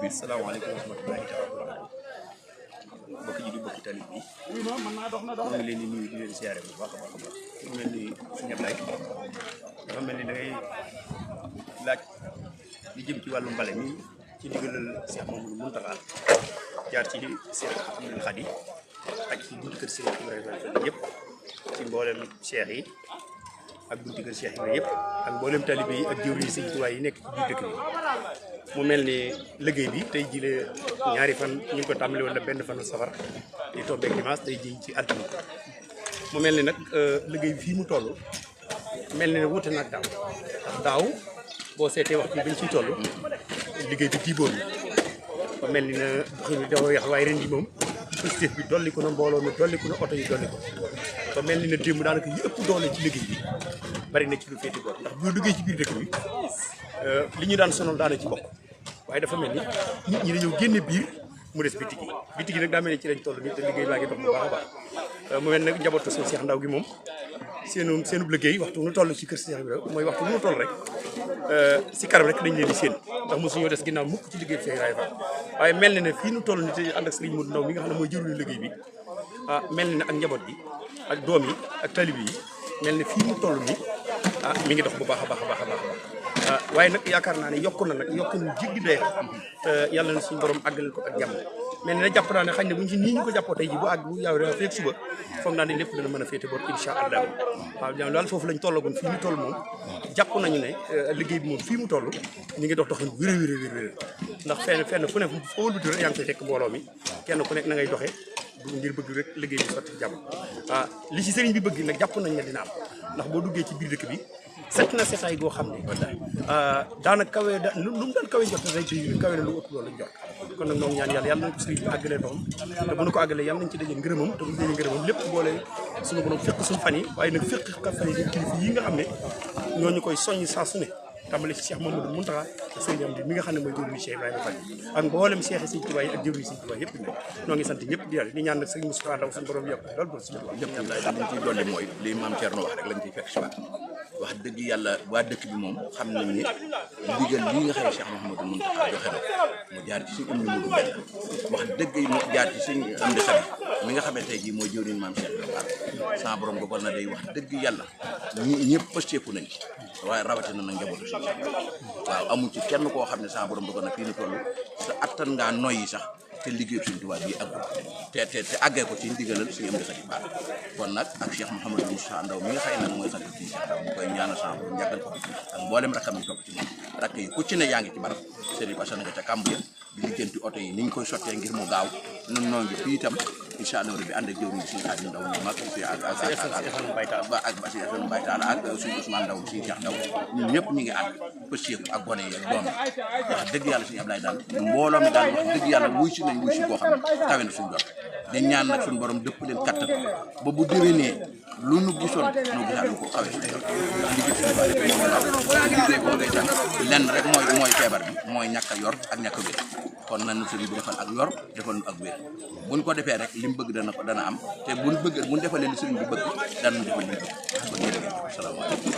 salaamaaleykum wa rahmatullahi taala mbokk ji di mbokki talib bi ñu ngi leen di nuyu di leen siyaare bu baax a baax a baax mu mel ni Sëñ Ablaye dafa mel ni da ngay laaj li jëm ci wàllu mbale mi ci ndigalal Cheikh Mamadou Mountakha jaar ci Cheikh Abdoul Khadi ak ci buntu kër Cheikh Ibrahima yëpp ci mboolem cheikh yi ak buntu kër Cheikh Ibrahima yëpp ak mboolem talib yi ak jëwriñ Sëñ Tuubaa yi nekk ci biir dëkk bi mu mel ni liggéey bi tey jii la ñaari fan ñu ngi ko tàmbali woon benn fanu safar di tombeeg dimanche tey jii ci altine mu mel ni nag liggéey bi fii mu toll mel ni ne wuute nag daaw ndax daaw boo seetee waxtu bi ñu ciy toll liggéey bi diiboon na ba mel ni na doxin bi dafa weex waaye ren ji moom positif bi dolli ko na mbooloo mi dolli ko na oto yi dolli ko ba mel ni na démb daanaka yi ëpp doole ci liggéey bi bari na ci lu féeti boor ndax bu duggee ci biir dëkk bi li ñu daan sonal daana ci bokk waaye dafa mel ni nit ñi dañoo génne biir mu des bitig yi nag daa mel ni ci lañ toll nii te liggéey baa ngi dox bu baax a baax mu mel nag njabootu seen Cheikh Ndaw gi moom seenub liggéey waxtu nu toll ci kër Cheikh Ibrahima mooy waxtu nu toll rek si kanam rek dañ leen di séen ndax mosuñoo des ginnaaw mukk ci liggéey Cheikh Ibrahima waaye mel na ne fii nu toll ni te ànd ak Serigne Modou Ndaw mi nga xam ne mooy jëruñu liggéey bi mel na ne ak njaboot bi ak doom yi ak talib yi mel ne fii mu toll nii mi ngi dox bu baax a baax a baax a baax waaye nag yaakaar naa ne yokku na jéggi doy yàlla na suñu borom àggal ko ak jàmm mel ne jàpp naa ne xañ ne buñ ci nii ñu ko jàppoo tey ji bu àgg bu yaaw da feek suba foog naa ne lépp dana mën a féete boor insha allah waaw daal foofu lañ tollagoon fii mu toll moom jàpp nañu ne liggéey bi moom fii mu toll ñu ngi dox doxin wér ndax fenn fu ne foo wëlbati rek yaa ngi koy fekk mbooloo mi kenn ku nekk na ngay doxee ngir bëgg rek liggéey bi sotti jàmm li ci sëriñ bi bëgg nag jàpp nañ ne dina am ndax boo duggee ci biir dëkk bi set na setaay goo xam ne daanaka kawe lu mu daan kawe jot na day kawe na lu ëpp loolu lañ jot kon nag noonu ñaan yàlla nañ ko sëriñ bi àggalee doom te bu nu ko àggalee yàlla nañ ci daje ngërëmam te bu ñu daje ngërëmam lépp boole suñu borom fekk suñu fan yi waaye nag fekk fan yi kilifa yi nga xam ne ñooñu koy soññ saa su ne tàmbali ci Cheikh Mamadou Mountakha ak sëriñ am di mi nga xam ne mooy jëwriñu Cheikh Ibrahima Fall ak mboolem Cheikh Sëriñ Tuubaa yi ak jëwriñu Sëriñ Tuubaa yëpp nag ñoo ngi sant ñëpp di yàlla di ñaan nag sëriñ Moustapha Ndaw suñu borom yokk loolu bo suñu liñ ciy dolli mooy li maam Thierno wax rek lañ ciy fekk si wax dëgg yàlla waa dëkk bi moom xam nañ ne ndigal lii nga xam ne Cheikh Mouhamadou Mountakha joxe na mu jaar ci suñu ummi Modou Mbène wax dëgg mu jaar ci suñu am di xarit mi nga xam ne tey jii mooy jëwriñ maam Cheikh Ibrahima sama borom dogal na day wax dëgg yàlla ñëpp pësteeku nañ ci waaye rawatina nag njabootu suñu waaw amul ci kenn koo xam ne sama borom dogal na fii ni toll te attan ngaa noyyi sax te liggéey suñu tubaab bii àggul te àggee ko ci ndigalal suñu am di xarit baax kon nag ak Cheikh Mouhamadou Moussa Ndaw mi nga xëy nag mooy xarit fii Cheikh Ndaw mu koy ñaanal sama borom njàggal ko ak mboolem rakkam yi topp ci moom rakk yi ku ci ne yaa ngi ci barab Serigne Assane nga ca kàmb ya di lijjanti oto yi ni ñu koy sottee ngir mu gaaw nun noo ngi fii itam incha allah rabbi ànd ak jëwriñ bi suñu Xaadim Ndaw ñu mag si ak Basi Assane Baytaal ak suñu Ousmane Ndaw suñu Cheikh Ndaw ñun ñëpp ñu ngi ànd pësieku ak gone yi ak doom yi wax dëgg yàlla suñu Ablaye daal mbooloo mi daal wax dëgg yàlla wuy si nañ wuy si koo xam ne kawe na suñu jot di ñaan nag suñu borom dëpp leen kattan ba bu déwénee lu nu gisoon nu gisaat lu ko xawee suñu jot ndax liggéey boo ngay tax lenn rek mooy feebar bi mooy ñàkk a yor ak ñàkk a wér kon nañu sëriñ bi defal ak yor defal ak wér buñ ko defee rek li mu bëgg dana am te buñ defalee li sëriñ bi bëgg danañ defal li mu bëgg ba ñu dégg salaamaaleykum